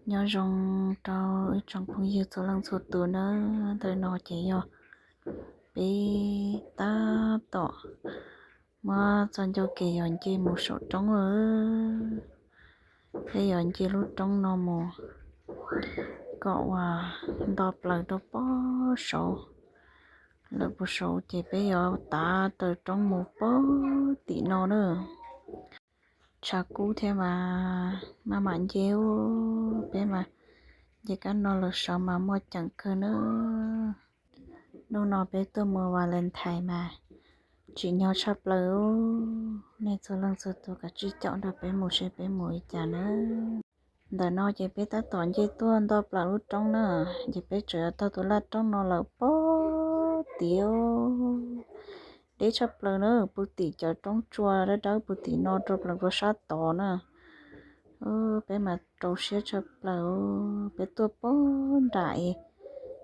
Nyob zoo rau ib tsoom phooj ywg txhua leej txhua tus nawb. Ntawm no ces yog peb tab tom muab txoj ncauj kev yos nce mus saum roob lawm. Peb yos nce lub roob no mus kom uas nto plaws rau pob saud. Lawm puag saud ces peb yuav tav raws roob mus pob tim no na. Tshav kub thiab mas maj mam nce, peb mas nce kab no lawm saud mas muaj ceem kawg na. Hnub no peb tuaj mus Valentine mas tsim nyog tshaj plaws. Nej txhua leej txhua tus kav tsij caum nrog peb mus seb peb mus li cas na. Ntawm no ces peb tab tom nce tuaj nto plaws lub roob na, ces peb tseem yuav taug tus laj roob no lawm pob tim. Deb tshaj plaws na, puag tim cov roob tsua dawb dawb puag tim no rau plaws rau sab tod na. Peb mas rau siab tshaj plaws. Peb tuaj pob nram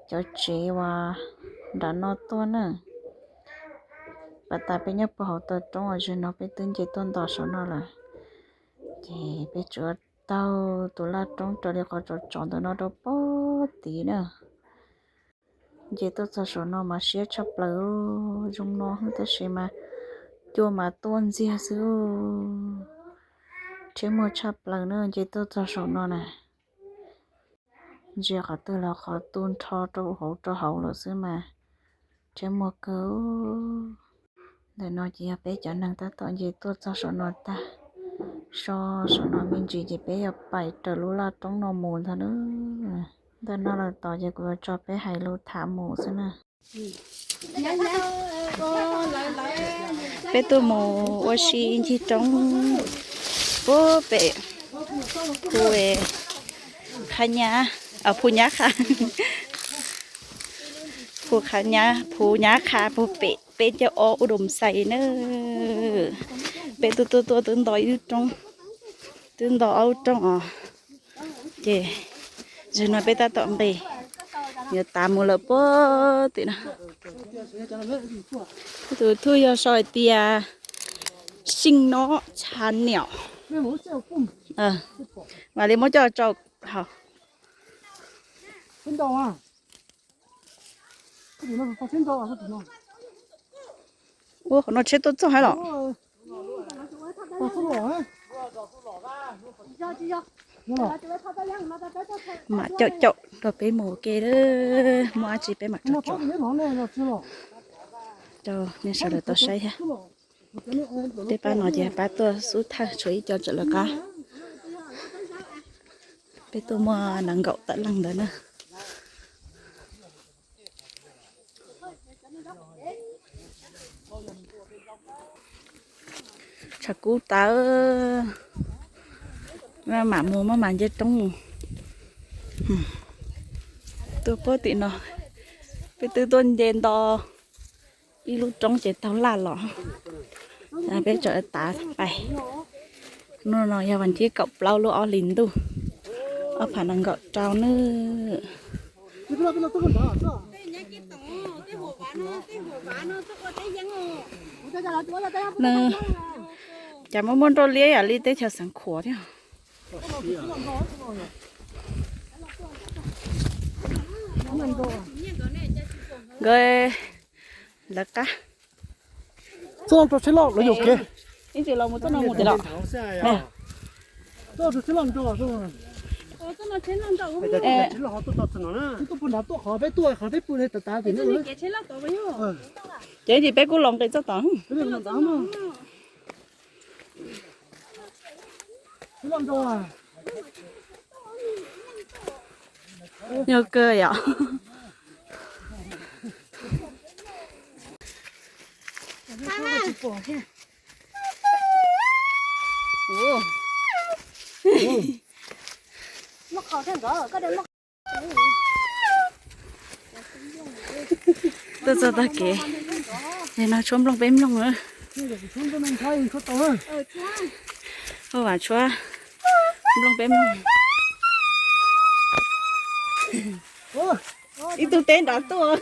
cov tsev uas nram no tuaj na. Pas tas peb nyob puag hauv taw roob, zaum no peb twb nce tuaj nto saum no lawm. Ces peb tsuas taug tus laj roob raws li qhov tsom tsom ntawm no rau pob tid na. Nce tuaj txog saum no mas siab tshaj plaws. Zoo no xwb tab sis mas cua mas tuaj ntxiag xwb. Rhiab muag tshaj plaws na, nce tuaj txog saum no na. Ntsia qhov twg los qhov tu nrho rau hauv rau hauv lawm xwb mas rhiab muag kawg. Ntawm no ces yog peb cov neeg tab tom nce tuaj txog saum no tag. So saum no me ntsis ces peb yuav pais raws lub laj roob no mus ntag na. Ntawm no lawm tod ces kuv yuav tso peb hais lus tham mus xwb na. Peb tuaj mus ua si ncig roob puag pem phu qha nyab, phu nyab qha, phu qha nyab, phu nyab qha puag pem peb caug ob u dum xais na. Peb tuaj tuaj tuaj twb nto ib lub roob, twb nto ob lub roob os. Ces zaum no peb tab tom nqis, yuav tav mus lawm puag tim no. Tus thuj yog sau hais tias Xyeej Nob Channel. Mam li muab coj rau hauv. Ua qhov no tsheb tuaj txog hab los? Mam caum caum rau peb mus ua ke, muaj dab tsi peb mam tso tso rau nej sawv daws tau saib thiab. Tej pab no ces pab tuaj xub thawj, tshuav ib co tseem lawv qab. Peb tuaj muaj nees nkaum tawm leej ntawd na. Tshav kub tawv, maj mam mus maj mam nce roob mus. Tuaj puag tim no, peb twb tuaj nce nto ib lub roob ces taug laj los, peb tseem tav pais. Hnub no yog vas thib kaum plaub lub ob hlis ntuj ob phav nees nkaum rau na. Cas muaj muaj nroj liab yam li teb chaws Xeev Khuam thiab. Nkawd lawv qab. Txoj no rau tsheb loj los yuam kev. Ib ntsis los mus txoj no mus tiag los. Ces ib ntsis peb kuj los nqis txoj tod. Yog kawg yom. Tuaj txog tag kev, no tshuab nplooj peb mloog na. Ua vas tshuab nplooj peb mloog. Ib tug teb nrov tuaj.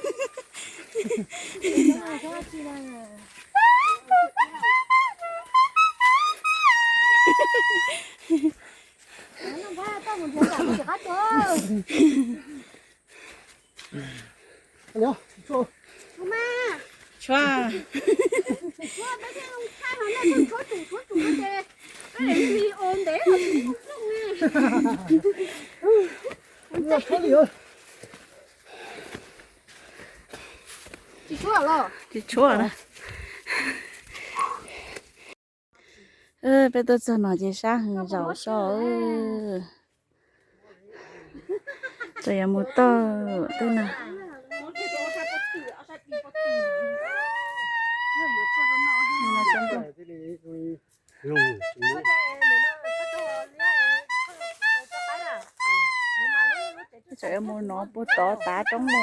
Tshuav. Tsis tshuav na. Peb tuaj txog no ces sab heev zaum so. Tseem yuav mus toj tej no. Tseem yuav mus no puag tod tav roob mus.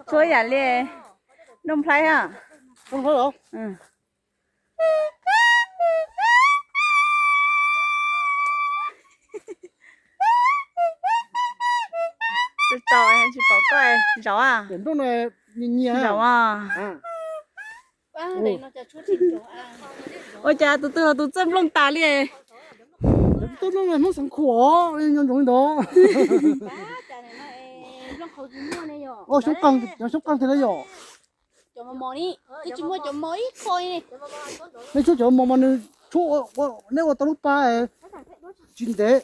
Tshuav yam li Nuj Nplhaib ha. Tsis pom koj zaum a. Zaum a. Ua cas tus twg los tus txawj nplooj tas li. Txawj nplooj, Hmoob xeev Khuam nco ntsoov li ntawd. Xyoob qeeg, cov xyoob qeeg tiag li yom. Nej tshuab cov mos mas nws tshuab, neb ua tau lub pa tsis ntev.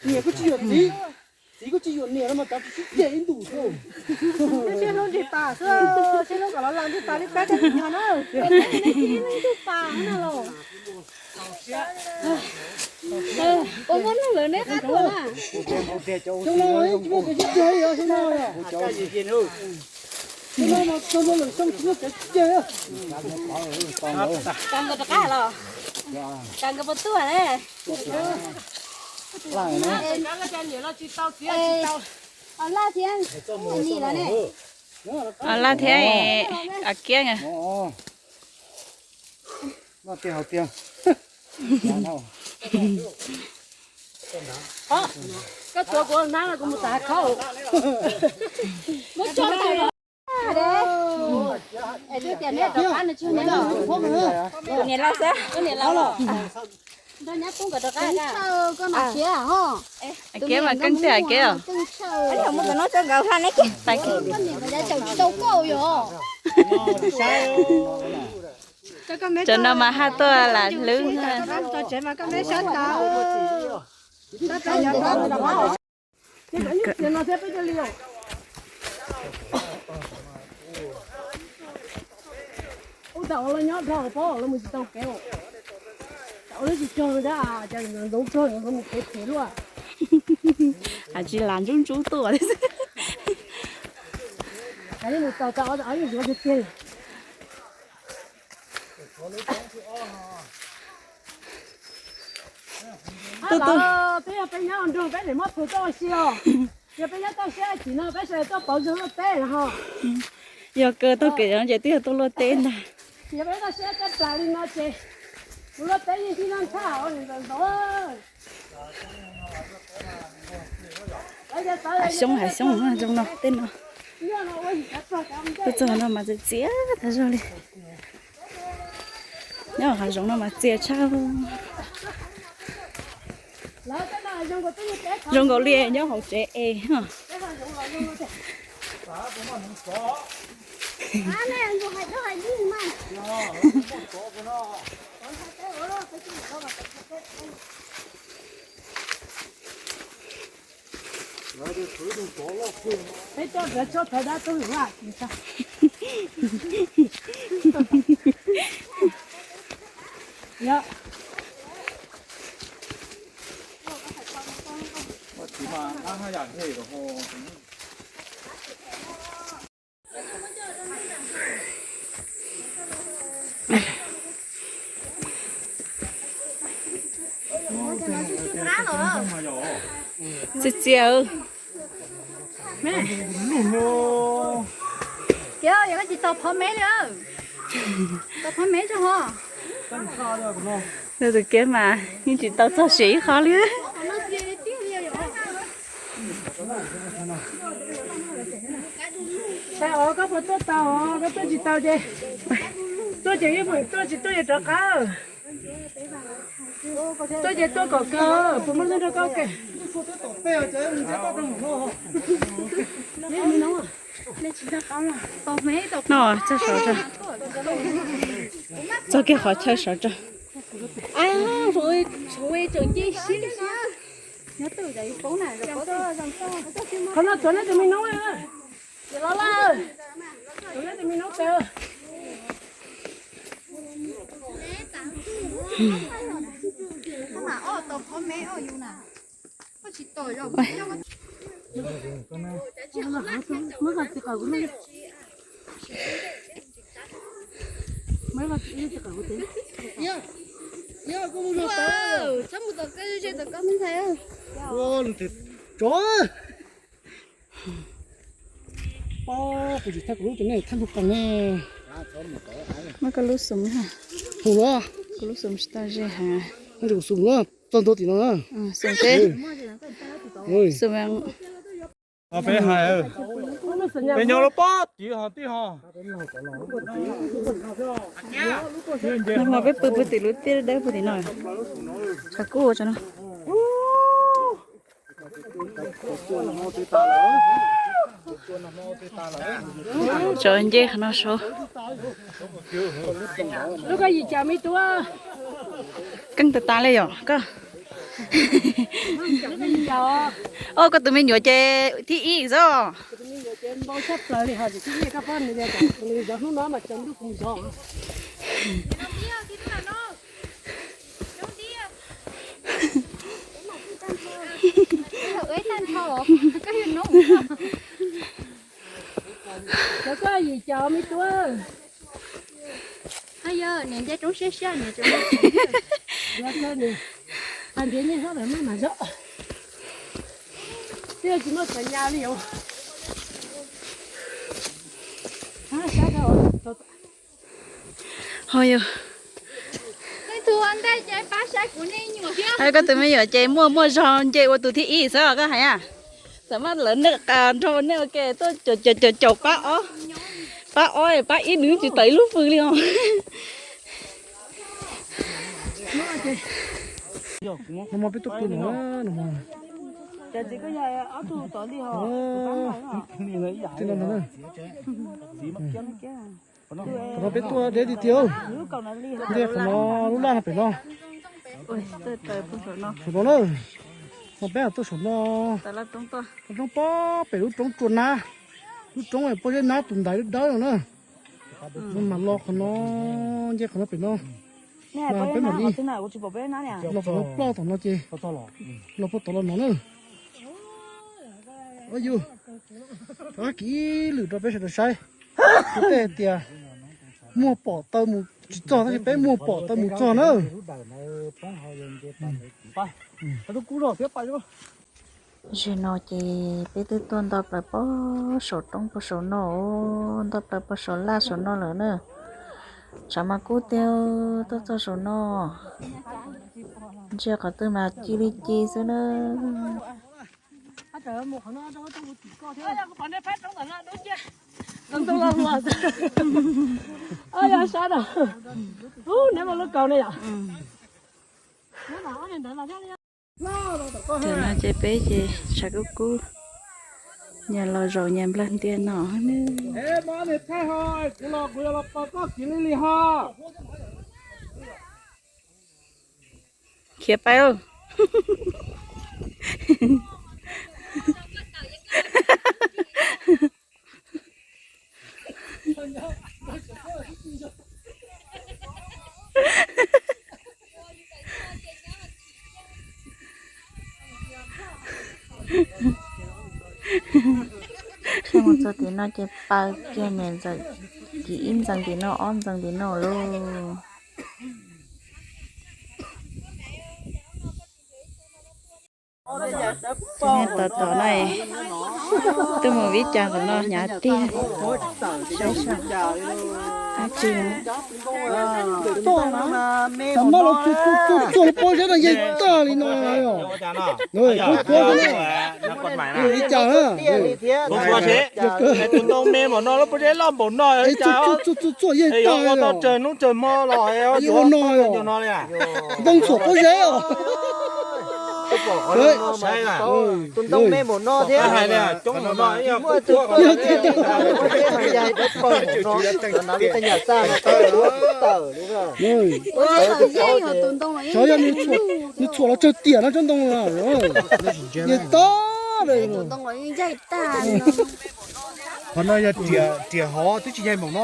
Niam kuj tsis yuam txiv, txiv kuj tsis yuam niam no mas cov tsis sib ceg ib ntus xwb. Sib hlub nrig tas xwb, sib hlub kom los laus nrig tas li peb tug nyuam na. Ua muaj neeg lawm neb qab tuaj na. Xyoo no tsis muaj kev sib ceg li, xyoo no. Xyoo no mas txog no lwm xyoo tsis muaj kev sib ceg. Kav nkawd rov qab los. Kav nkawd puas tuaj ne? Laj thiab nim los ne. Laj thiab Kiab. Tiag hauv tiag. Koj tuav kuv nab los kuv mus tav khaub. Muab tso ntawm. Tus niam laus xwb, tus niam laus los. Nrog nyab poob kom rov qab. Kiab mas keej tiag Kiab. Mus tom no tso nkawd hla ne. Tsis tau koj yom. Cov no mas haj tuaj lam hlwb. Ua tam los nyob dhau pob los mus tsis tau kev. Tam ua lub tsis cog thiab, cas ntxoov tsuag mus kev phem luaj. Tsis lam ntsub ntsub tuaj. Mus tau tau yeej yuav tiag tiag. Twb yog peb nyob nroog peb tseem muab phum tuaj ua si os. Yog peb nyob toj siab chim no peb sawv daws tuaj pauv zog luaj teb no ho. Yog kawg tau kev ces twb yog tuaj luaj teb ntag. Yog peb toj siab teb plas li no ces mus luaj teb yeej tib no ntshaj ua ntau ntau. Hav xyoob hav xyoob zoo no tej no. Tuaj txog no mas txias txias tas zog li. Nyob hav zoov no mas txias tshaj. Zoo nkaus li nyob hauv tsev es. Peb coj peb tshuab thawv dab tub lwm laj. Txias txias. Kiab, yog koj tsis tau phov me li, tau phov me tso ho. Tus Kiab mas yeej tsis tau txog siav ib qho li. Tau os, koj puas tuaj tau os? Koj tuaj tsis tau ces, tuaj ces ib puas tuaj, tsis tuaj ces rov qab. Tuaj ces tuaj kom kawg, puas muaj neeg nrog koj ua ke? No, txog saud tso. Txog kiag qhov chaw saud tso. Qhov no tuav nej tus me noob, los lawm, tuav nej tus me noob tau. Muab koj lub xum, koj lub xum tsis tau ze heev. Xum txog ntua tim no. Xum teb. Xum. Peb hais, peb nyob lub pob tid ho tib ho. Nag hmo peb pw pw tim lub tiaj dawb pw tim no. Tshav kub ua tso no. Tso ncej qhov no saud. Lub koj yim caum me tub. Keej tas tas li yom koj. Os, koj tus me nyuam ces thib ib xwb. Cov koj yim caum me tub. Niam nce roob siab siab, niam tseem ntiav nyiaj hlob lawm maj mam zov. Twb tsis muaj txhua nyas li os. Ho yog, koj tus me nyuam ces muaj muaj zog nce ua tus thib ib xwb os koj hais a. Xam maj lawv nej nrog nej ua ke tuaj caum caum caum pab ob, pab ob pab ib nws tsis tawm ib lub fws li os. Peb tuaj pw no, qhov no peb tuaj deb tiag tiag. Ntej qhov no lub laj no pem no. Saum no na, no peb tuaj saum no, roob pob pem lub roob tsua nab, lub roob pob zeb nab tus ntaiv dawb dawb no na. No mas los qhov no, nce qhov no pem no, mas peb mam li los qhov no ploj tom no ces los puag tod los no na. Yus, rov qab kiv ib lwm rau peb sawv daws saib. Kuv tej hais tias muag pom taw mus tsis txog tab sis peb muag pom taw mus txog na. Zaum no ces peb twb tuaj nto plaws pog saum roob pog saum no, nto plaws pog saum laj saum no lawm na. Tshav mas kub tiag, tuaj txog saum no, ntsia qhov twg mas ci li ci xwb na. Tam no ces peb ces tshav kub kub, nyias los zaum nyias nplawg ntias no ne. Khiav pais. Saib mus txog tim no ces paws kiag niam ntxawm, kiv ib ntxees tim no ob ntxees tim no lauj. Tom tom no, twb mus vib cas tom no hnyav tiag. Txog pob zeb no yeej tag li no. Li cas na? Tus ntoo me npaum no lub pob zeb loj npaum no, txuaj txuaj yeej tag, ua tau tsawg hnub tsawg hmo los ua no, ntoo txhuam pob zeb os. Tus ntoo me npaum no thiab, coob npaum no, xyov yog nws txhuam los tsawg tiam no tsob ntoo no, yeej tag li. Qhov no yog riam hov twb tsis yaig npaum no.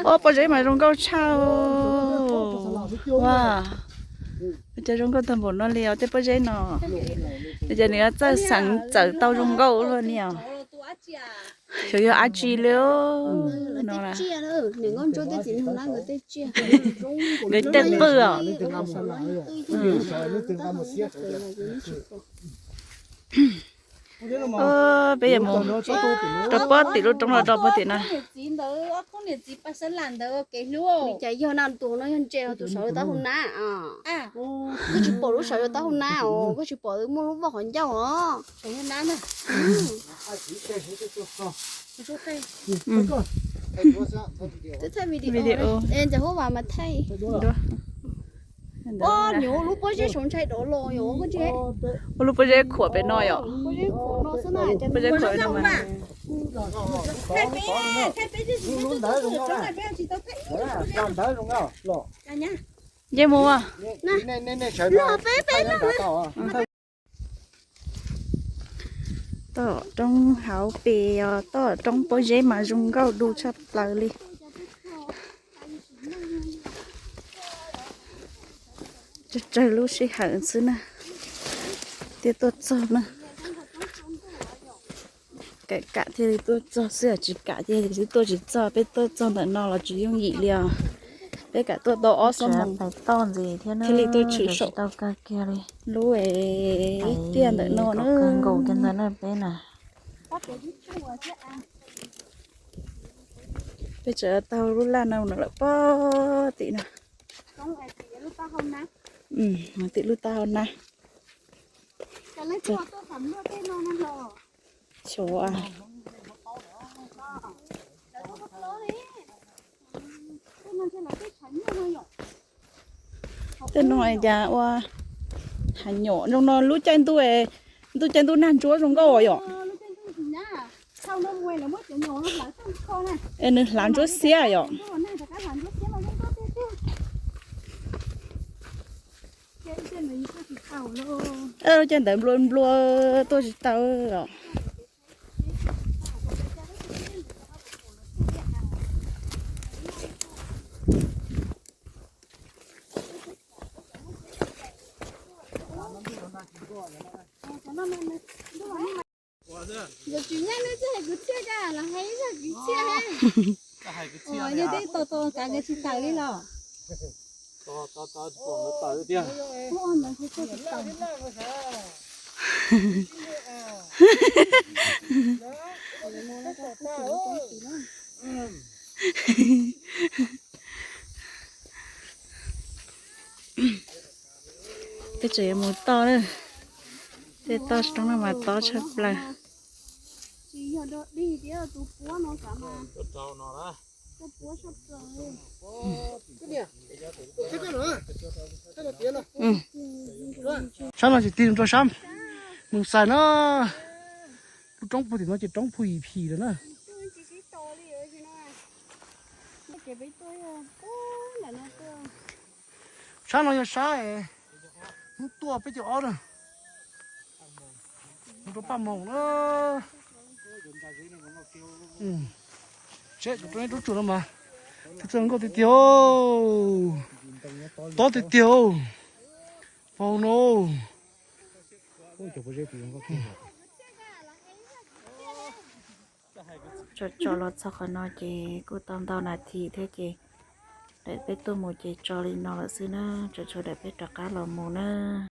Ua pob zeb mas zoo nkauj tshaj. Ua cas zoo nkauj tag npaum no li os tej pob zeb no. Ces nws yuav txawj xeev txawm tau zoo nkauj luaj li os. Xyov yog dab tsi li no. Nkawd tej qwj os. Peb yuav mus rau pob tim lub roob los rau pob tim na. Li cas yog na, tus no yog ntse, tus saud yog taub hau nab. Koj tsis pom lub saud yog taub hau nab os, koj tsis pom muaj lub voj qhov ncauj os. Twb thaij video, ntxawm huab vas mas thaij. Nyuam lub pob zeb saud ntshai dov los yom, koj ntsia. Ua lub pob zeb khuam pem no yom. Pob zeb khuam no xwb na, pob zeb khuam no mas. Yeej mus. Toj roob hauv pes os, toj roob pob zeb mas zoo nkauj du tshaj plaws li. Tsawg tsawg lub sij hawm xwb na, thiaj tuaj txog na. Kam kam thiaj li tuaj txog xwb, tsis kam ces twb tuaj tsis txog. Peb tuaj txog ntawm no los tsis yooj yim li os. Peb kam tuaj tau ob xuab moos thiaj li tuaj tshwm saum lub tiaj ntawm no na. Peb tseem taug lub laj no mus lawm pob tim no. Tim lub taub hau na. Xyov. Tej no cas ua hav nyom zoo no lub caij ntuj, ntuj caij ntuj nag ntsuab zoo nkauj yom. Es nws hlav ntsuab xiab yom. Lub caij ntawd nplua nplua tuaj tsis tau os. Yog tsis nyab neb txawj hais kwv txhiaj cas los hais ib zaj kwv txhiaj. Yog twb tau tau kav nkawd tsis tawm li los. Peb tseem yuav mus toj na. Tej toj roob no mas tob tshaj plaws. Sab no tsis tig rau sab Moos Xais na. Lub roob puag tim no ces roob Phu Yim Phim lawm na. Sab no yog sab hnub tuaj peb caug ob na, hnub rau paj moos na. Seb, roob tsuag no mas, tsuag nkauj tiag tiag, tob tiag tiag. Pau no. Tso tso los txog qhov no ces kuj tau ntau nas this thiab ces daim peb tuaj mus ces tso li no lawm xwb na, tso tshuav daim peb rov qab los mus na.